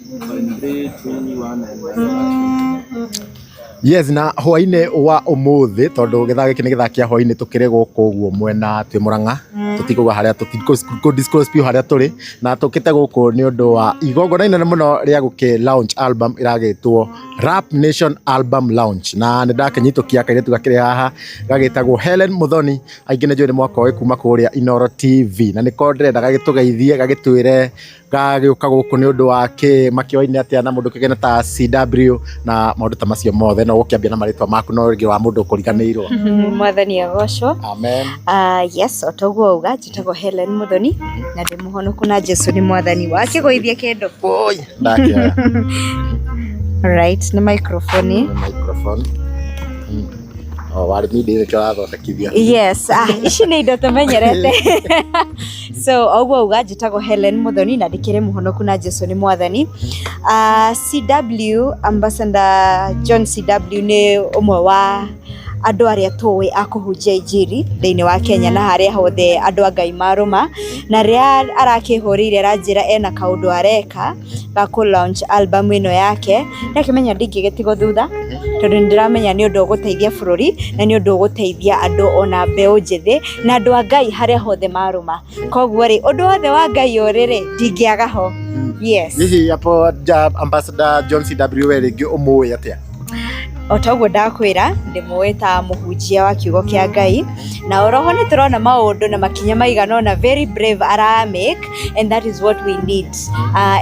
In 3, 2, 1, and action. Yes, na hwainĩ wa ũmũthĩ tondũ gĩthaa gĩkĩ nĩ gĩthaa kĩa hwainĩ tũkĩrĩ gũkũ ũguo mwena twĩ Mũrang'a tũtikauga harĩa tũtikũ disclose biũ harĩa tũrĩ na tũkĩte gũkũ nĩ ũndũ wa igongona inene mũno rĩa gũkĩ launch album ĩragĩtwo Rap Nation Album Launch, na nĩ ndakĩnyitũkia kairĩtu gakĩrĩ haha gagĩtagwo Helen Muthoni. Aingĩ nĩ njũĩ nĩ mwakoĩ kuma kũrĩa Inoro TV, na nĩko ndĩrenda gagĩtũgeithie, gagĩtwĩre gagĩũka gũkũ nĩ ũndũ wa kĩ, makĩoaine atĩa na mũndũ kĩgene ta CW na maũndũ ta macio mothe. No ũgũkĩambia na marĩtwa maku no rĩngĩ wa mũndũ ũkũriganĩirwo. Mwathani agocwo. Amen. Yes, o ta ũguo wauga, njĩtagwo Helen Muthoni na ndĩ mũhonoku na Jesu nĩ mwathani. Wakĩgũithia kĩndũ? Oi, ndakĩoya. Right, nĩ microphone. Microphone. Oh, warĩ mindi nĩkĩo ũrathondekithia. Yes, ici nĩ indo tũmenyerete. So, o ũguo wauga, njĩtagwo Helen Muthoni na ndĩkĩrĩ mũhonoku na Jesu nĩ mwathani. CW, Ambassador John CW nĩ ũmwe wa andũ arĩa tũĩ a kũhunjia injiri thĩinĩ wa Kenya na harĩa hothe andũ a Ngai marũma. Na rĩrĩa arakĩhũrĩire aranjĩra ena kaũndũ areka ga kũ launch album ĩno yake, ndakĩmenya ndingĩgĩtigwo thutha tondũ nĩ ndĩramenya nĩ ũndũ ũgũteithia bũrũri na nĩ ũndũ ũgũteithia andũ ona mbeũ njĩthĩ na andũ a Ngai harĩa hothe marũma. Koguo rĩ, ũndũ wothe wa Ngai ũrĩ rĩ, ndingĩaga ho. Yes. Hihi hapo ja Ambassador John CW we rĩngĩ ũmũĩ atĩa? O ta ũguo ndakwĩra, ndĩmũĩ ta mũhunjia wa kiugo kĩa Ngai, na oroho nĩ tũrona maũndũ na makinya maigana ũna very brave ara make, and that is what we need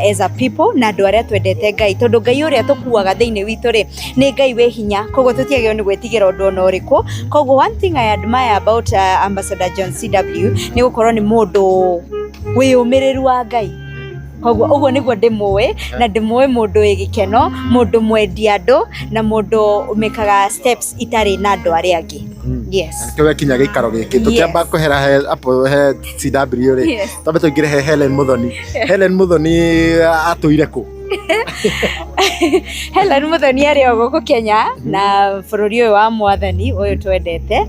as a people na andũ arĩa twendete Ngai, tondũ Ngai ũrĩa tũkuaga thĩinĩ witũ rĩ, nĩ Ngai wĩ hinya, koguo tũtiagĩrĩirwo nĩ gwĩtigĩra ũndũ ona ũrĩkũ. Koguo one thing I admire about Ambassador John CW nĩ gũkorwo nĩ mũndũ wĩyũmĩrĩru wa Ngai. Koguo ũguo nĩguo ndĩmũĩ, na ndĩmũĩ mũndũ wĩ gĩkeno, mũndũ mwendi andũ, na mũndũ ũmĩkaga steps itarĩ na andũ arĩa angĩ. Yes. Nĩkĩo wekinya gĩikaro gĩkĩ. Tũkĩamba kwehera he hapo he CW rĩ, twambe tũingĩre he Helen Muthoni. Helen Muthoni atũire kũ? Helen Muthoni arĩ o gũkũ Kenya na bũrũri ũyũ wa mwathani ũyũ twendete.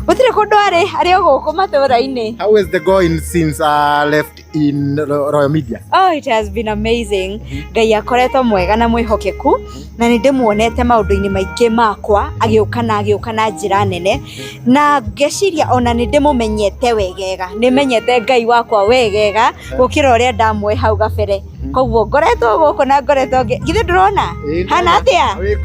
Gũtirĩ kũndũ arĩ, arĩ o gũkũ matũra-inĩ. How is the going since I left in Royal Media? Oh, it has been amazing. Ngai akoretwo mwega na mwĩhokeku na nĩ ndĩmuonete maũndũ-inĩ maingĩ makwa agĩũka na agĩũka na njĩra nene, na ngeciria ona nĩ ndĩmũmenyete wegega, nĩ menyete Ngai wakwa wegega gũkĩra ũrĩa ndamũĩ hau gabere. Koguo ngoretwo gũkũ na ngoretwo githĩ ndũrona hana atĩa?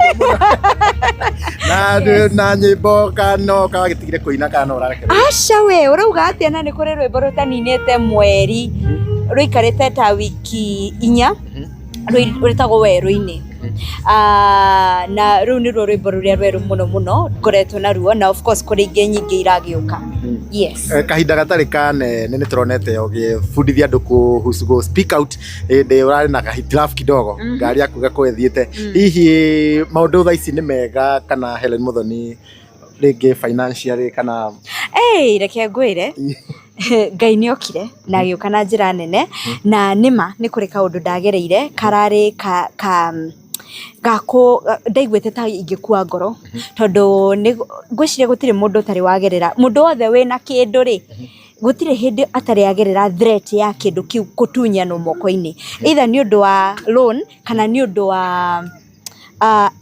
Na na nyĩmbo kana kawagĩtigire kũina kana no ũrarekereria? Aca we, ũrauga atĩa? Na nĩ kũrĩ rwĩmbo rũtaninĩte mweri, rũikarĩte ta wiki 4, rwĩtagwo Werũ-inĩ. Na rũu nĩruo rwĩmbo rũrĩa rwerũ mũno mũno ngoretwo naruo, na of course kũrĩ ingĩ nyingĩ iragĩũka. Yes. Kahinda gatarĩ kanene nĩ tũronete ũgĩbundithia andũ kuhusu go speak out hĩndĩ ũrarĩ na kahitilafu kidogo, ngari yaku ĩgakorwo ĩthiĩte. Hihi maũndũ thaa ici nĩ mega kana Helen Muthoni rĩngĩ financially kana? Ei, reke ngwĩre, Ngai nĩ okire na agĩũka na njĩra nene, na nĩma nĩ kũrĩ kaũndũ ndagereire kararĩ ka ka gakũ ndaiguĩte ta ingĩkua ngoro, tondũ ngwĩciria gũtirĩ mũndũ ũtarĩ wagerera, mũndũ wothe wĩna kĩndũ rĩ, gũtirĩ hĩndĩ atarĩ agerera threat ya kĩndũ kĩu gũtunyanwo moko-inĩ, either nĩ ũndũ wa loan kana nĩ ũndũ wa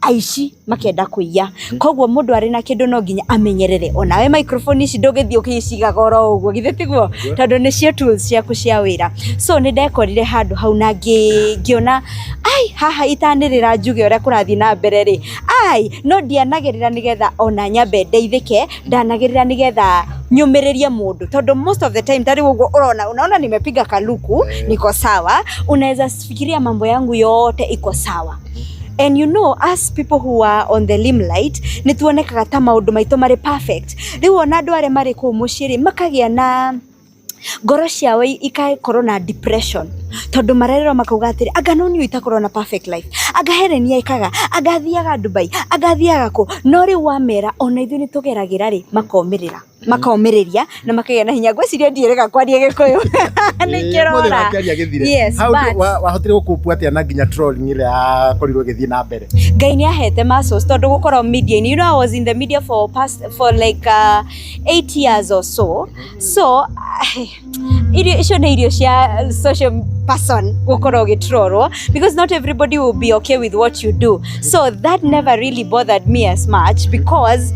aici makenda kũiya. Koguo mũndũ arĩ na kĩndũ no nginya amenyerere. Onawe microphone ici ndũngĩthiĩ ũgĩcigaga oro ũguo, githĩ tiguo? Tondũ nĩcio tools ciaku cia wĩra. So nĩ ndekorire handũ hau na ngĩona ai haha itanĩrĩra njuge ũrĩa kũrathiĩ na mbere rĩ, ai no ndianagĩrĩra nĩgetha ona nyambe ndeithĩke, ndanagĩrĩra nĩgetha nyũmĩrĩrie mũndũ, tondũ most of the time ta rĩu ũguo ũrona, unaona nimepiga kaluku, niko sawa, unaweza fikiria mambo yangu yote iko sawa. And you know, us people who are on the limelight, nĩ tuonekaga ta maũndũ maitũ marĩ perfect. Rĩu ona andũ arĩa marĩ kũu mũciĩ rĩ, makagĩa na ngoro ciao ikakorwo na depression, tondũ marererwo makauga atĩrĩ, anga no niĩ itakorwo na perfect life, anga Helen ekaga, anga athiaga Dubai, anga athiaga kũ. No rĩu wamera ona ithuĩ nĩ tũgeragĩra rĩ, makomĩrĩra. Makomĩrĩria na makagĩa na hinya. Ngwĩciria ndiĩrĩga kwaria Gĩkũyũ nĩkĩrora. Yes, but Wahotire gũcope atĩa na nginya trolling ĩrĩa yakorirwo ĩgĩthiĩ na mbere? Ngai nĩ ahete muscles tondũ gũkorwo media-inĩ, I was in the media for like 8 years or so. So irio icio nĩ irio cia social person gũkorwo ũgĩtrolwo, because not everybody will be okay with what you do. So that never really bothered me as much because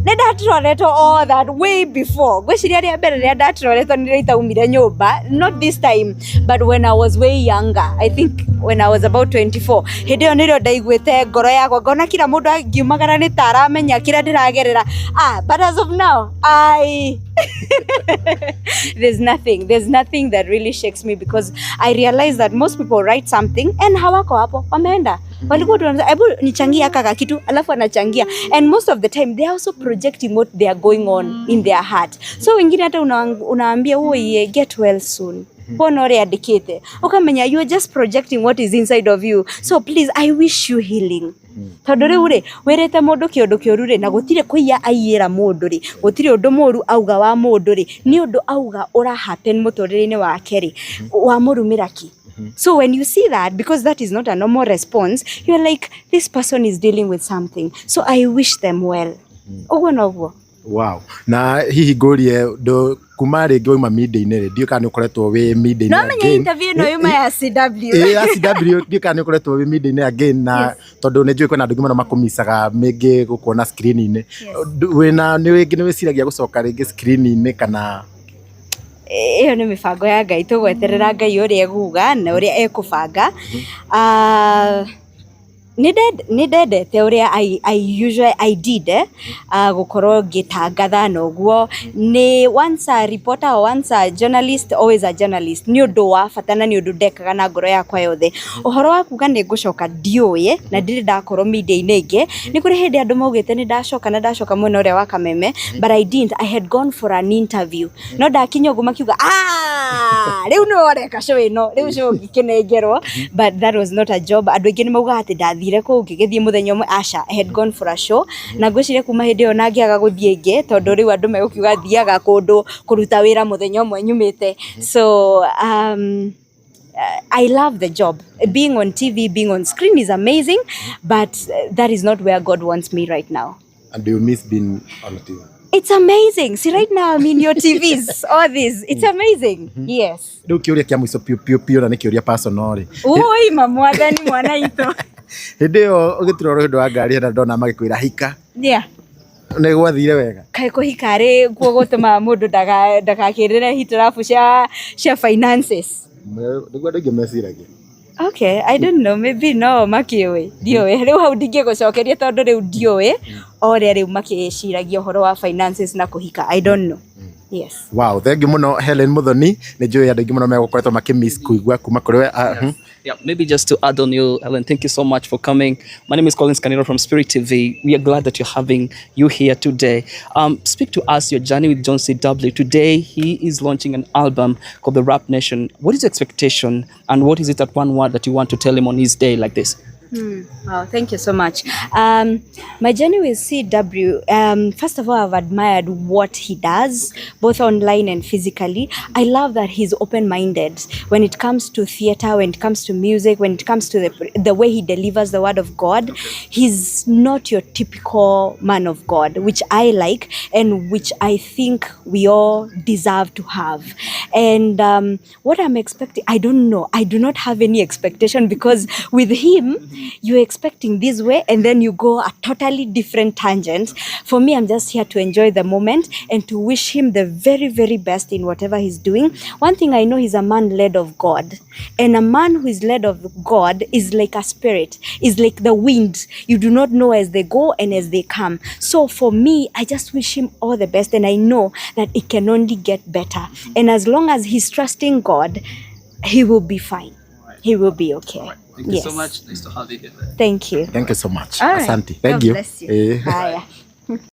nĩ ndatroletwo all that way before. Ngwĩciria rĩa mbere rĩrĩa ndatroletwo nĩ rĩrĩa itaumire nyũmba, not this time, but when I was way younger, I think when I was about 24. Hĩndĩ ĩyo nĩrĩo ndaiguĩte ngoro yakwa ngona kila mũndũ angiumagara nĩ ta aramenya kĩrĩa ndĩragerera. Ah, but as of now, I there's nothing that really shakes me, because I realize that most people write something and hawako hapo, wameenda. Walikuwa tu wanasema, "Hebu nichangie aka kitu," alafu anachangia, and most of the time they are also projecting what they are going on in their heart. So wengine hata unaambia, "Uye, get well soon," wona ũrĩa andĩkĩte, ũkamenya you are just projecting what is inside of you. So please, I wish you healing, tondũ rĩu rĩ wĩrĩte mũndũ kĩũndũ kĩũru rĩ, na gũtirĩ kũiya aiyĩra mũndũ rĩ, gũtirĩ ũndũ mũru auga wa mũndũ rĩ, nĩ ũndũ auga ũra happen mũtũrĩre-inĩ wake rĩ, wamũrumĩra ki. So when you see that, because that is not a normal response, you're like, "This person is dealing with something." So I wish them well. Ũguo noguo. Wow. Na hihi ngũrie, ndũ kuma rĩngĩ wauma media-inĩ rĩ, ndiũĩ kana nĩ ũkoretwo wĩ media-inĩ No menya again. Interview ĩno yuma ya CW. Ĩĩ, ya CW. Ndiũĩ kana nĩ ũkoretwo wĩ media-inĩ again, na tondũ nĩ njũĩ kwĩna andũ aingĩ mũno makũmicaga mĩngĩ gũkuona screen-inĩ. Wĩna nĩ rĩngĩ nĩ wĩciragia gũcoka rĩngĩ screen-inĩ kana? Ĩyo nĩ mĩbango ya Ngai, tũgweterera Ngai ũrĩa eguga na ũrĩa ekũbanga. Ah, nĩ ndendete ũrĩa I usually I did gũkorwo ngĩtangatha na ũguo. Nĩ once a reporter or once a journalist, always a journalist. Nĩ ũndũ wa bata na nĩ ũndũ ndekaga na ngoro yakwa yothe. Ũhoro wa kuga nĩ ngũcoka, ndiũĩ, na ndirĩ ndakorwo media-inĩ ĩngĩ. Nĩ kũrĩ hĩndĩ andũ maugĩte nĩ ndacoka na ndacoka mwena ũrĩa wa Kameme, but I didn't. I had gone for an interview, no ndakinya ũguo makiuga, "Ah, rĩu nĩwe ũreka show ĩno rĩu." Show ngĩkĩnengerwo, but that was not a job. Andũ aingĩ nĩ maugaga atĩ ndathire kũu ngĩgĩthiĩ mũthenya ũmwe. Aca, I had gone for a show, na ngwĩciria kuma hĩndĩ ĩyo na ngĩaga gũthiĩ ĩngĩ, tondũ rĩu andũ megũkiuga thiaga kũndũ kũruta wĩra mũthenya ũmwe nyumĩte. So I love the job. Being on TV, being on screen is amazing, but that is not where God wants me right now. And do you miss being on TV? It's amazing. See, right now I'm in your TVs, all this. It's amazing. Yes. Rĩu kĩũria kĩa mũico piũ piũ piũ, na nĩ kĩũria personal rĩ. Ui, mamwathani mwana itũ. Hĩndĩ ĩyo ũgĩturwo rũhĩndũ wa ngari na ndona magĩkwĩra hika, nĩ gwathire wega? Kaĩ kũhika rĩ kuo gũtũmaga mũndũ ndagakĩrĩre hitirabu cia finances? Nĩguo andũ aingĩ meciragia. Okay, I don't know, maybe no makĩũĩ. Ndiũĩ. Rĩu hau ndingĩgũcokeria tondũ rĩu ndiũĩ o ũrĩa rĩu makĩciragia ũhoro wa finances na kũhika. I don't know. Yes. Wow, thank you mũno, Helen Muthoni. Nĩ njũĩ andũ aingĩ mũno megũkoretwo makĩmiss kũigua kuma kũrĩ we. Yeah, maybe just to add on you, Helen, thank you so much for coming. My name is Collins Kaniro from Spirit TV. We are glad that you're having you here today. Speak to us your journey with John CW. Today, he is launching an album called The Rap Nation. What is your expectation, and what is it that one word that you want to tell him on his day like this? Wow, thank you so much. My journey with CW, first of all, I've admired what he does, both online and physically. I love that he's open minded when it comes to theater, when it comes to music, when it comes to the way he delivers the word of God. He's not your typical man of God, which I like and which I think we all deserve to have. And what I'm expecting, I don't know. I do not have any expectation, because with him, you're expecting this way and then you go a totally different tangent. For me, I'm just here to enjoy the moment and to wish him the very, very best in whatever he's doing. One thing I know, he's a man led of God. And a man who is led of God is like a spirit, is like the wind. You do not know as they go and as they come. So for me, I just wish him all the best. And I know that it can only get better. And as long as he's trusting God, he will be fine. He will be okay. Thank you Yes. so much. Nice to have you here. Thank you. Thank you so much. All right. Asante. Thank God you. bless you. Eh. Haya.